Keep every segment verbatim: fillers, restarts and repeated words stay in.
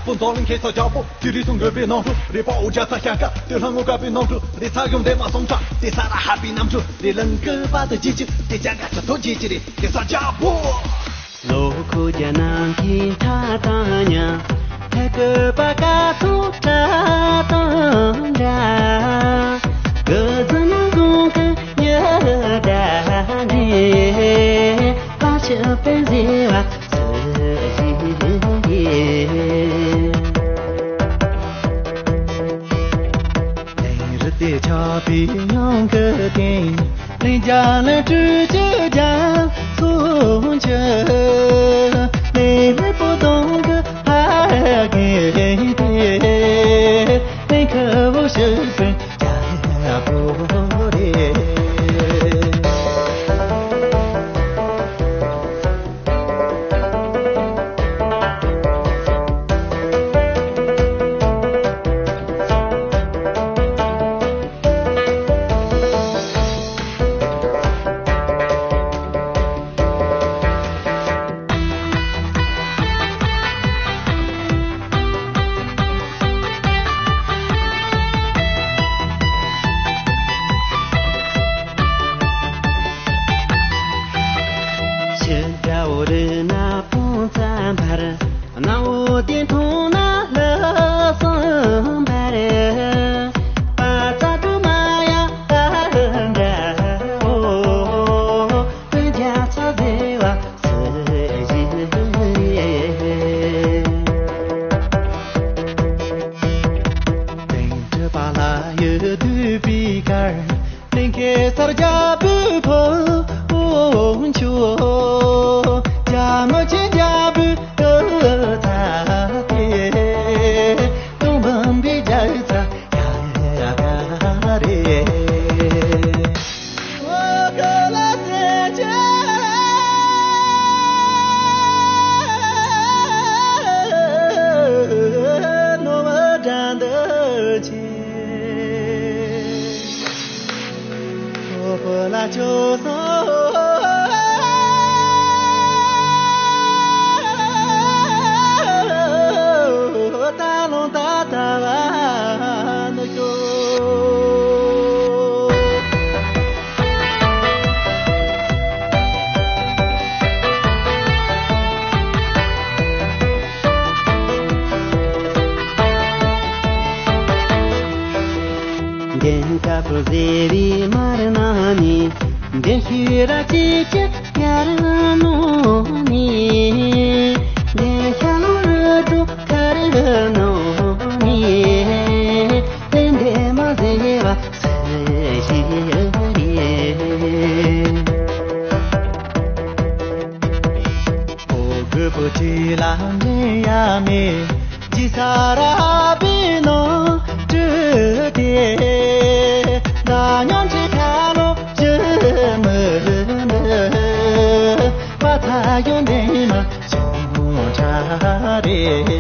ཕུན་ཚོགས་གླིང་ཁའི་ས་རྒྱལ་པོ། ཅི་རིགས་སུ་འགོད་པའི་ནང་དུ། རི་པ་འུ་ཅག་ས་ཤ་ཀ་དེ་ལྷ་ངོ་དཀར་པོའི་ནང་དུ། རི་ས་གཞོང་འདེབས་མ་སོང་ཚ་དེ་ས་ར་ཧ་པའི་ནང་དུ། རི་ལང་ཀི་པ་དུ་ཅི་ཅི་དེ་ཅག་ག་ཚ་ཐོ་ཅི་ཅི་རེད་དེ་ས་རྒྱལ་པོ། ལོ་ཁོ་རྒྱ་ནང་གི་མཐའ་དང་ཉ། ཐད་ཀོ་པ་ཀ་ཚོ་ཁྲ་དང་འདྲ། གི་ཙི་ན་གོང་གི་ཉ་ད་ནི། པ་ཆི་པན་ཟི་བ། ལེན་རི་དེ་ཆགས་པའི་ཉང་གི་སྟེང་། ལེན་རྒྱ་ལེན་སྤྲུལ་གྱི་རྒྱ་མཚོ་ཆུ། ལེན་མི་པོ་དོང་གི་ཕ་གི་དེ། ལེན་ཁ་བོ་ཤི་པིན། ཕྱི་དགྲ་བོ་རི་ན་སྤུངས་རྩ་འབར། གནམ་འོག་དེ་མཐོང་ན་ལྷ་བསམ་འབར། པ་ཙ་ཏུ་མ་ཡ་ཨ་འདྲ་འོ། ཀུན་རྒྱ་ཚ་ཟེ་བ་སུ་ཞིག་རེད། དེང་དུ་པ་ལ་ཡོད་དུས་པའི་ཁར། གླིང་གེ་སར་རྒྱལ་པོའི་ཕོ་བོ་མཆོག་རྒྱ་མོ་ཆེ་རྒྱལ་པོའི་ཡོད་ཚ་དེ། སྟོང་བམ་པའི་རྒྱལ་ཚ་ཡ་ཡ་ག་རེད། འདན་ཀ་པུ་ཟེ་བི་མར་ན་ནི། འདན་ཤི་ར་ཅི་ཅི་ཡར་ནོ་ནི། འདན་ཤ་ལོ་རུ་ཏུ་ཁ་རུ་ནོ་ནི། འདན་འདན་མ་ཟེ་བ་སུ་ཞིག་རེད། ཨོ་གུ་པུ་ཅི་ལ་འདྲེན་ཡ་མེ། ཇི་ས་ར་བི་ནོ་ཏུ་ཏེ། ད་ཉོན་ཅི་ཁ་ནོ་ཅི་མི་མི། པ་ཚ་ཡོན་ཏེ་མ་ཅོང་ཁྲ་རེ།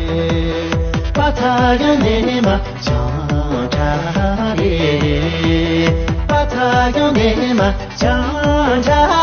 པ་ཚ་ཡོན་ཏེ་མ་ཅོང་ཁྲ་རེ། པ་ཚ་ཡོན་ཏེ་མ་ཅོང་ཁྲ་